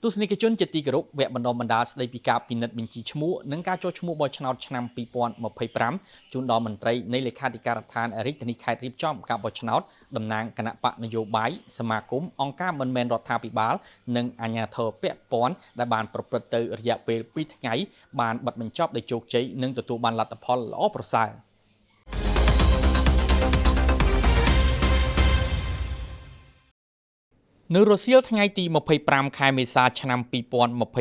ទស្សនិកជនជាទីគោរពវគ្គបណ្ដុះបណ្ដាលស្ដីពីការពិនិត្យបញ្ជីឈ្មោះនិងការចុះឈ្មោះបោះឆ្នោតឆ្នាំ2025ជូនដល់មន្ត្រីនៃលេខាធិការដ្ឋានរាជធានីខេត្តរៀបចំការបោះឆ្នោតតំណាងគណបក្សនយោបាយសមាគមអង្គការមិនមែនរដ្ឋាភិបាលនិងអាជ្ញាធរពាក់ព័ន្ធដែលបានប្រព្រឹត្តទៅរយៈពេល2ថ្ងៃបានបិទបញ្ចប់ដោយជោគជ័យនិងទទួលបានលទ្ធផលល្អប្រសើរ។នៅរសៀលថ្ងៃទី25ខែមេសាឆ្នាំ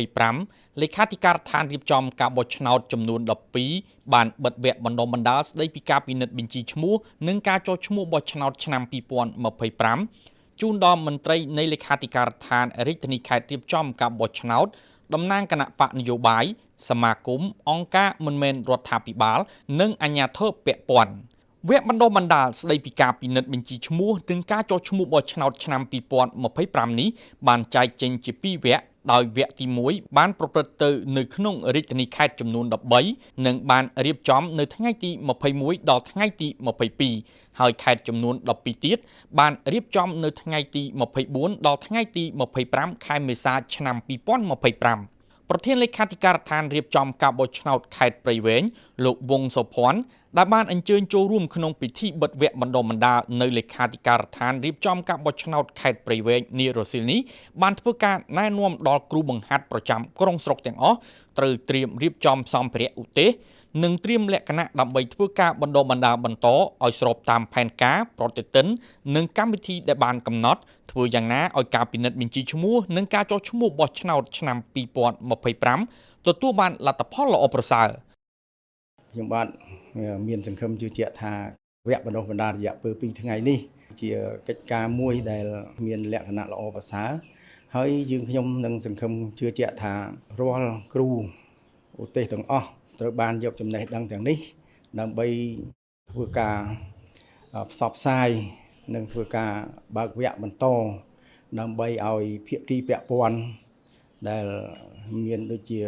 2025លេខាធិការដ្ឋានរៀបចំការបោះឆ្នោតចំនួន12បានបិទវគ្គបណ្ដុះបណ្ដាលស្ដីពីការពិនិត្យបញ្ជីឈ្មោះនិងការចុះឈ្មោះបោះឆ្នោតឆ្នាំ2025ជូនដល់មន្ត្រីនៃលេខាធិការដ្ឋានរាជធានីខេត្តរៀបចំការបោះឆ្នោតតំណាងគណបក្សនយោបាយសមាគមអង្គការមិនមែនរដ្ឋាភិបាលនិងអាជ្ញាធរពាក់ព័ន្ធវគ្គបណ្ដុះបណ្ដាលស្ដីពីការពិនិត្យបញ្ជីឈ្មោះនិងការចុះឈ្មោះបោះឆ្នោតឆ្នាំ2025នេះបានចែកចេញជា2វគ្គដោយវគ្គទី1បានប្រព្រឹត្តទៅនៅក្នុងរាជធានីខេត្តចំនួន13និងបានរៀបចំនៅថ្ងៃទី21ដល់ថ្ងៃទី22ហើយខេត្តចំនួន12ទៀតបានរៀបចំនៅថ្ងៃទី24ដល់ថ្ងៃទី25ខែមេសាឆ្នាំ2025ប្រធានលេខាធិការដ្ឋានរៀបចំការបោះឆ្នោតខេត្តព្រៃវែងលោកវងសុភ័ណ្ឌដែលបានអញ្ជើញចូលរួមក្នុងពិធីបិទវគ្គបណ្ដុះបណ្ដាលនៅលេខាធិការដ្ឋានរៀបចំការបោះឆ្នោតខេត្តព្រៃវែងនារសៀលនេះបានធ្វើការណែនាំដល់គ្រូបង្ហាត់ប្រចាំក្រុងស្រុកទាំងអស់ត្រូវត្រៀមរៀបចំសម្ភារៈឧទ្ទេសនិងត្រៀមលក្ខណៈដើម្បីធ្វើការបណ្ដុះបណ្ដាលបន្តឲ្យស្របតាមផែនការប្រតិទិននិងកម្មវិធីដែលបានកំណត់ធ្វើយ៉ាងណាឲ្យការពិនិត្យបញ្ជីឈ្មោះនិងការចុះឈ្មោះបោះឆ្នោតឆ្នាំ2025ទទួលបានលទ្ធផលល្អប្រសើរ ខ្ញុំបាទមានសង្ឃឹមជឿជាក់ថាវគ្គបណ្ដុះបណ្ដាលរយៈពេល2ថ្ងៃនេះជាកិច្ចការមួយដែលមានលក្ខណៈល្អប្រសើរហើយយើងខ្ញុំនឹងសង្ឃឹមជឿជាក់ថារាល់គ្រូឧទ្ទេសទាំងអស់ត្រូវបានយកចំណេះដឹងទាំងនេះដើម្បីធ្វើការផ្សព្វផ្សាយនិងធ្វើការបើកវគ្គបន្តដើម្បីឲ្យភាគីពាក់ព័ន្ធដែលមានដូចជា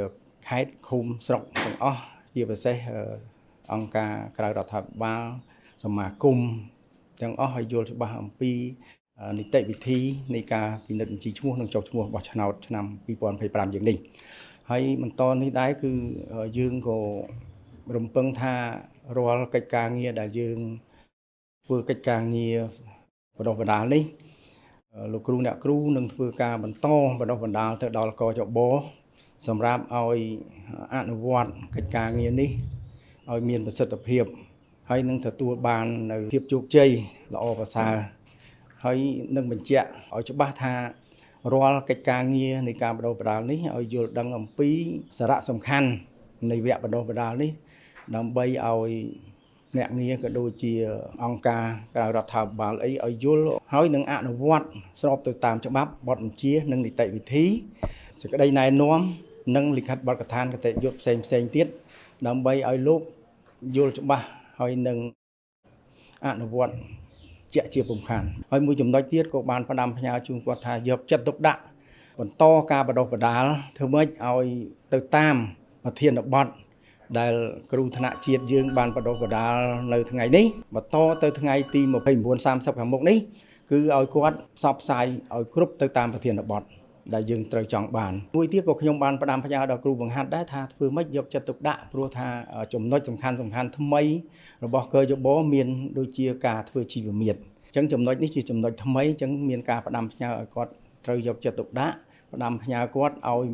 ខេត្តឃុំស្រុកទាំងអស់ជាពិសេសអង្គការក្រៅរដ្ឋាភិបាលសមាគមទាំងអស់ឲ្យយល់ច្បាស់អំពីនីតិវិធីនៃការពិនិត្យបញ្ជីឈ្មោះនិងចុះឈ្មោះបោះឆ្នោតឆ្នាំ2025យ៉ាងនេះហើយបន្តនេះដែរគឺយើងក៏រំពឹងថារាល់កិច្ចការងារដែលយើងធ្វើកិច្ចការងារបណ្ដុះបណ្ដាលនេះលោកគ្រូអ្នកគ្រូនឹងធ្វើការបន្តបណ្ដុះបណ្ដាលទៅដល់កចបសម្រាប់ឲ្យអនុវត្តកិច្ចការងារនេះឲ្យមានប្រសិទ្ធភាពហើយនឹងទទួលបាននៅភាពជោគជ័យល្អប្រសើរហើយនឹងបញ្ជាក់ឲ្យច្បាស់ថារាល់កិច្ចការងារនៃការបណ្ដុះបណ្ដាលនេះឲ្យយល់ដឹងអំពីសារៈសំខាន់នៃវគ្គបណ្ដុះបណ្ដាលនេះដើម្បីឲ្យអ្នកងារក៏ដូចជាអង្គការក្រៅរដ្ឋាភិបាលអីឲ្យយល់ហើយនឹងអនុវត្តស្របទៅតាមច្បាប់បទបញ្ជានិងនីតិវិធីសេចក្តីណែនាំនិងលិខិតបទដ្ឋានគតិយុត្តផ្សេងផ្សេងទៀតដើម្បីឲ្យលោកយល់ច្បាស់ហើយនឹងអនុវត្តជាក់ជាពុំខានហើយមួយចំណុចទៀតក៏បានផ្ដាំផ្ញើជូនគាត់ថាយកចិត្តទុកដាក់បន្តការបណ្ដុះបណ្ដាលធ្វើម៉េចឲ្យទៅតាមប្រធានបទដែលគ្រូថ្នាក់ជាតិយើងបានបណ្ដុះបណ្ដាលនៅថ្ងៃនេះបន្តទៅថ្ងៃទី29 30ខាងមុខនេះគឺឲ្យគាត់ផ្សព្វផ្សាយឲ្យគ្រប់ទៅតាមប្រធានបទដែលយើងត្រូវចង់បានមួយទៀតក៏ខ្ញុំបានផ្ដាំផ្ញើដល់គ្រូបង្ហាត់ដែរថាធ្វើម៉េចយកចិត្តទុកដាក់ព្រោះថាចំណុចសំខាន់សំខាន់ថ្មីរបស់កយបមានដូចជាការធ្វើជីវមាត្រអញ្ចឹងចំណុចនេះជាចំណុចថ្មីអញ្ចឹងមានការផ្ដាំផ្ញើឲ្យគាត់ត្រូវយកចិត្តទុកដាក់ផ្ដាំផ្ញើគាត់ឲ្យ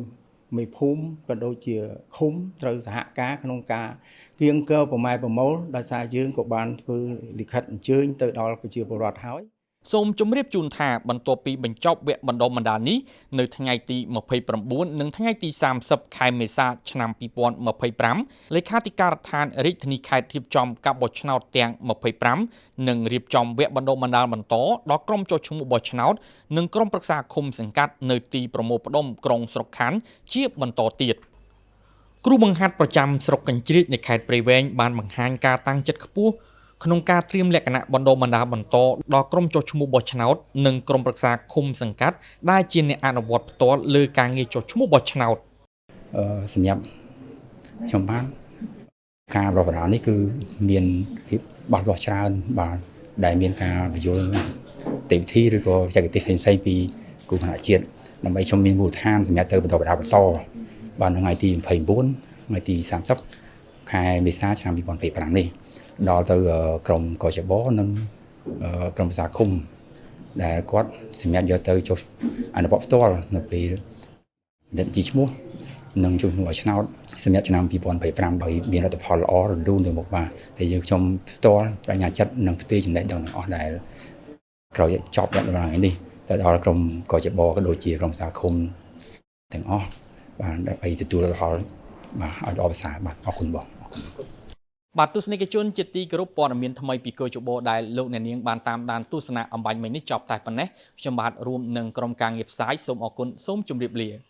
មេភូមិក៏ដូចជាឃុំត្រូវសហការក្នុងការគៀងគរប្រម៉ែប្រមូលដោយសារយើងក៏បានធ្វើលិខិតអញ្ជើញទៅដល់ប្រជាពលរដ្ឋហើយ សូមជម្រាបជូនថាបន្ទាប់ពីបញ្ចប់វគ្គបណ្ដុះបណ្ដាលនេះនៅថ្ងៃទី29និងថ្ងៃទី30ខែមេសាឆ្នាំ2025លេខាធិការដ្ឋានរាជធានីខេត្តរៀបចំការបោះឆ្នោតទាំង25និងរៀបចំវគ្គបណ្ដុះបណ្ដាលបន្តដល់ក្រុមចុះឈ្មោះបោះឆ្នោតនិងក្រុមប្រឹក្សាឃុំសង្កាត់នៅទីប្រមូលផ្ដុំក្រុងស្រុកខណ្ឌជាបន្តទៀតគ្រូបង្ហាត់ប្រចាំស្រុកកញ្ជ្រៀចនៃខេត្តព្រៃវែងបានបង្ហាញការតាំងចិត្តខ្ពស់ក្នុងការត្រៀមលក្ខណៈបណ្ដុះបណ្ដាលបន្តដល់ក្រុមចុះឈ្មោះបោះឆ្នោតនិងក្រុមប្រឹក្សាឃុំសង្កាត់ដែលជាអ្នកអនុវត្តផ្ទាល់លើការងារចុះឈ្មោះបោះឆ្នោត សម្រាប់ខ្ញុំបានការបណ្ដុះបណ្ដាលនេះគឺមានភាពបាត់លាស់ច្រើនបាទដែលមានការបញ្យល់ទេវិធីឬក៏បច្ចេកទេសផ្សេងៗពីគ្រូថ្នាក់ជាតិ ដើម្បីខ្ញុំមានមូលដ្ឋានសម្រាប់ទៅបន្តបណ្ដាបន្តបាទនៅថ្ងៃទី29ថ្ងៃទី30ខែមេសាឆ្នាំ2025នេះដល់ទៅក្រុមកជបនិងក្រុមប្រឹក្សាឃុំដែលគាត់សម្រាប់យកទៅចុះអនុវត្តផ្ទាល់នៅពេលបញ្ជីឈ្មោះនិងជួសឈ្មោះឲ្យឆ្នោតសម្រាប់ឆ្នាំ2025ឲ្យមានលទ្ធផលល្អរលូនទៅមុខបាទហើយយើងខ្ញុំផ្ទាល់បញ្ញាចិត្តនិងផ្ទេរចំណេះដឹងទាំងអស់ដែលក្រោយចប់ដល់ថ្ងៃនេះទៅដល់ក្រុមកជបក៏ដូចជាក្រុមសាឃុំទាំងអស់បាទដើម្បីទទួលផលបាទឲ្យល្អប្រសើរបាទអរគុណបងអរគុណ បាទទស្សនិកជនជាទីគោរពព័ត៌មានថ្មីពីកោជបដែលលោកអ្នកនាងបានតាមដានទស្សនាអំបញ្ញមិញនេះចប់តែប៉ុណ្ណេះខ្ញុំបាទរួមនឹងក្រុមការងារផ្សាយសូមអរគុណសូមជម្រាបលា។